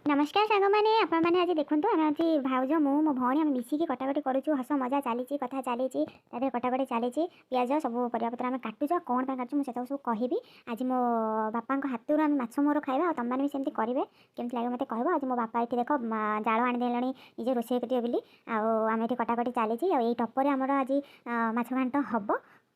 ନମସ୍କାର ସାଙ୍ଗମାନେ, ଆପଣମାନେ ଆଜି ଦେଖନ୍ତୁ, ଆମେ ଆଜି ଭାଉଜ, ମୁଁ, ମୋ ଭଉଣୀ, ଆମେ ମିଶିକି କଟାକଟି କରୁଛୁ। ହସ ମଜା ଚାଲିଛି, କଥା ଚାଲିଛି, ତା ଦେହରେ କଟାକଟି ଚାଲିଛି। ପିଆଜ, ସବୁ ପରିବାପତ୍ର ଆମେ କାଟୁଛୁ। ଆଉ କ'ଣ ପାଇଁ କାଟୁଛୁ, ମୁଁ ସେତକ ସବୁ କହିବି। ଆଜି ମୋ ବାପାଙ୍କ ହାତରୁ ଆମେ ମାଛ ମୋର ଖାଇବା, ଆଉ ତମମାନେ ବି ସେମିତି କରିବେ, କେମିତି ଲାଗିବ ମୋତେ କହିବ। ଆଜି ମୋ ବାପା ଏଠି ଦେଖ ଜାଳ ଆଣିଦେଲେଣି ନିଜେ ରୋଷେଇ କରିବେ ବୋଲି, ଆଉ ଆମେ ଏଠି କଟାକଟି ଚାଲିଛି। ଆଉ ଏଇ ଟପରେ ଆମର ଆଜି ମାଛ ଘାଣ୍ଟ ହେବ।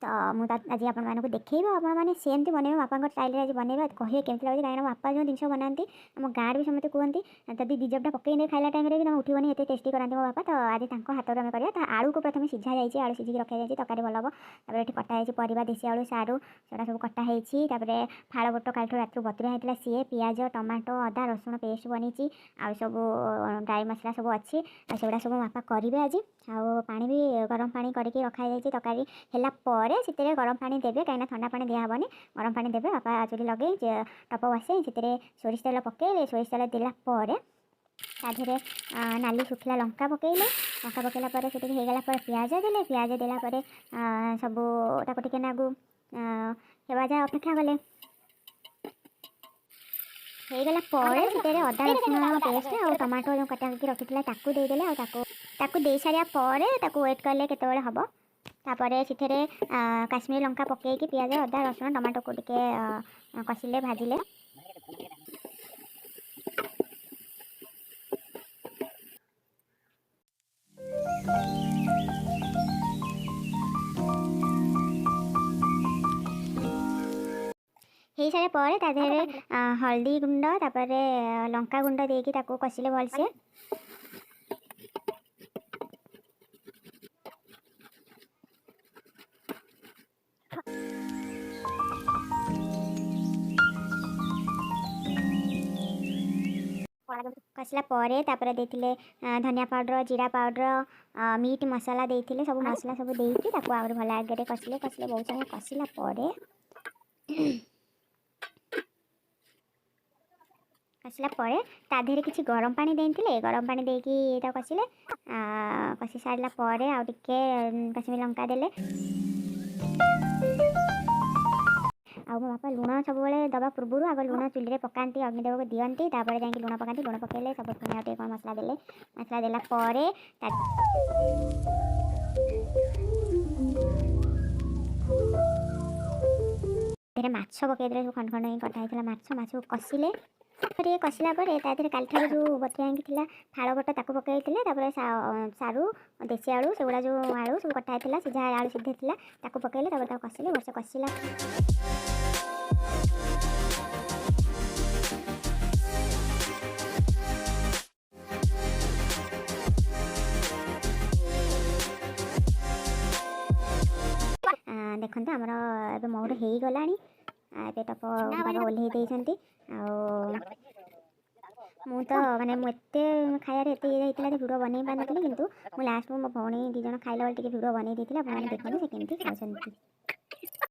ତ ମୁଁ ଆଜି ଆପଣମାନଙ୍କୁ ଦେଖେଇବି, ଆଉ ଆପଣମାନେ ସେମିତି ବନେଇବେ। ବାପାଙ୍କ ଷ୍ଟାଇଲ୍ରେ ଆଜି ବନେଇବା, କହିବେ କେମିତି ଲାଗୁଛି। କାହିଁକିନା ବାପା ଯେଉଁ ଜିନିଷ ବନାନ୍ତି, ଆମ ଗାଁରେ ବି ସମସ୍ତେ କୁହନ୍ତି, ଯଦି ଦୁଇ ଜପଟା ପକେଇ ନେଇ ଖାଇଲା ଟାଇମ୍ରେ ବି ତମେ ଉଠିବନି, ଏତେ ଟେଷ୍ଟି କରନ୍ତି ମୋ ବାପା। ତ ଆଜି ତାଙ୍କ ହାତରୁ ଆମେ କରିବା। ତ ଆଳୁକୁ ପ୍ରଥମେ ସିଝା ଯାଇଛି, ଆଳୁ ସିଝିକି ରଖାଯାଇଛି, ତରକାରୀ ଭଲ ହେବ। ତାପରେ ଏଠି କଟା ହେଇଛି ପରିବା, ଦେଶୀ ଆଳୁ, ସାରୁ, ସେଗୁଡ଼ା ସବୁ କଟା ହେଇଛି। ତାପରେ ଫାଳ ବୁଟ କାଲିଠୁ ରାତିରୁ ବତୁରା ହେଇଥିଲା ସିଏ, ପିଆଜ, ଟମାଟୋ, ଅଦା ରସୁଣ ପେଷ୍ଟ ବନେଇଛି, ଆଉ ସବୁ ଡ୍ରାଇ ମସଲା ସବୁ ଅଛି, ଆଉ ସେଗୁଡ଼ା ସବୁ ବାପା କରିବେ ଆଜି। ଆଉ ପାଣି ବି ଗରମ ପାଣି କରିକି ରଖାଯାଇଛି, ତରକାରୀ ହେଲା ପରେ ସେଥିରେ ଗରମ ପାଣି ଦେବେ, କାହିଁକିନା ଥଣ୍ଡା ପାଣି ଦିଆହେବନି। ଗରମ ପାଣି ଦେବେ ବାପା। ଚୁଲି ଲଗେଇ ଟପ ବସେଇ ସେଥିରେ ସୋରିଷ ତେଲ ପକେଇଲେ। ସୋରିଷ ତେଲ ଦେଲା ପରେ ତା ଦେହରେ ନାଲି ଶୁଖିଲା ଲଙ୍କା ପକେଇଲେ। ଲଙ୍କା ପକେଇଲା ପରେ ସେ ଟିକେ ହେଇଗଲା ପରେ ପିଆଜ ଦେଲେ। ପିଆଜ ଦେଲା ପରେ ସବୁ ତାକୁ ଟିକେ ନାଗୁ ହେବା ଯାଏ ଅପେକ୍ଷା କଲେ। ହେଇଗଲା ପରେ ସେଥିରେ ଅଦା ରସୁଣ ପେଷ୍ଟ ଆଉ ଟମାଟୋ ଯେଉଁ କଟା ହେଇକି ରଖିଥିଲା, ତାକୁ ଦେଇଦେଲେ। ଆଉ ତାକୁ ଦେଇସାରିବା ପରେ ତାକୁ ୱେଟ୍ କଲେ କେତେବେଳେ ହେବ। ତାପରେ ସେଥିରେ କାଶ୍ମୀରୀ ଲଙ୍କା ପକେଇକି ପିଆଜ, ଅଦା ରସୁଣ, ଟମାଟୋକୁ ଟିକେ କଷିଲେ, ଭାଜିଲେ। ହେଇସାରିଲା ପରେ ତା ଦେହରେ ହଳଦୀ ଗୁଣ୍ଡ, ତାପରେ ଲଙ୍କା ଗୁଣ୍ଡ ଦେଇକି ତାକୁ କଷିଲେ ଭଲସେ। କଷିଲା ପରେ ତାପରେ ଦେଇଥିଲେ ଧନିଆ ପାଉଡ଼ର, ଜିରା ପାଉଡ଼ର, ମିଟ୍ ମସଲା ଦେଇଥିଲେ। ସବୁ ମସଲା ସବୁ ଦେଇକି ତାକୁ ଆହୁରି ଭଲ ଆଗରେ କଷିଲେ, କଷିଲେ। ବହୁତ ସମୟ କଷିଲା ପରେ, କଷିଲା ପରେ ତା ଦେହରେ କିଛି ଗରମ ପାଣି ଦେଇଥିଲେ। ଗରମ ପାଣି ଦେଇକି ତାକୁ କଷିଲେ। କଷି ସାରିଲା ପରେ ଆଉ ଟିକେ କାଶ୍ମୀର ଲଙ୍କା ଦେଲେ। ଆଉ ମୋ ବାପା ଲୁଣ ସବୁବେଳେ ଦେବା ପୂର୍ବରୁ ଆଗ ଲୁଣ ଚୁଲିରେ ପକାନ୍ତି, ଅଗ୍ନିଦେବକୁ ଦିଅନ୍ତି, ତାପରେ ଯାଇକି ଲୁଣ ପକାନ୍ତି। ଲୁଣ ପକାଇଲେ ସବୁ, ପୁଣି ଆଉ ଟିକେ କ'ଣ ମସଲା ଦେଲେ। ମସଲା ଦେଲା ପରେ ତା ଦେହରେ ମାଛ ପକାଇଦେଲେ। ସବୁ ଖଣ୍ଡ ଖଣ୍ଡ ହେଇକି କଟା ହେଇଥିଲା ମାଛ। ମାଛକୁ କଷିଲେ ଟିକେ। କଷିଲା ପରେ ତା ଦେହରେ କାଲିଠାରୁ ଯେଉଁ ବତୁରା ହେଇକି ଥିଲା ଫାଳ ବଟ, ତାକୁ ପକାଇଥିଲେ। ତାପରେ ସାରୁ, ଦେଶୀ ଆଳୁ, ସେଗୁଡ଼ା ଯେଉଁ ଆଳୁ ସବୁ କଟା ହେଇଥିଲା, ସିଝା ଆଳୁ ସିଝା ଥିଲା, ତାକୁ ପକାଇଲେ। ତାପରେ ତାକୁ କଷିଲେ ଭଲସେ। କଷିଲା ଦେଖନ୍ତୁ, ଆମର ଏବେ ମହୁର ହେଇଗଲାଣି। ଏବେ ଟପ ବାବା ଓହ୍ଲେଇ ଦେଇଛନ୍ତି। ଆଉ ମୁଁ ତ ମାନେ ମୁଁ ଏତେ ଖାଇବାରେ ଏତେ ଇଏ ହେଇଥିଲା ଯେ ଭିଡ଼ିଓ ବନେଇ ପାରିନଥିଲି, କିନ୍ତୁ ମୁଁ ଲାଷ୍ଟକୁ ମୋ ଭଉଣୀ ଦୁଇ ଜଣ ଖାଇଲା ବେଳେ ଟିକେ ଭିଡ଼ିଓ ବନେଇ ଦେଇଥିଲି। ଆପଣମାନେ ଦେଖନ୍ତୁ ସେ କେମିତି ଖାଉଛନ୍ତି।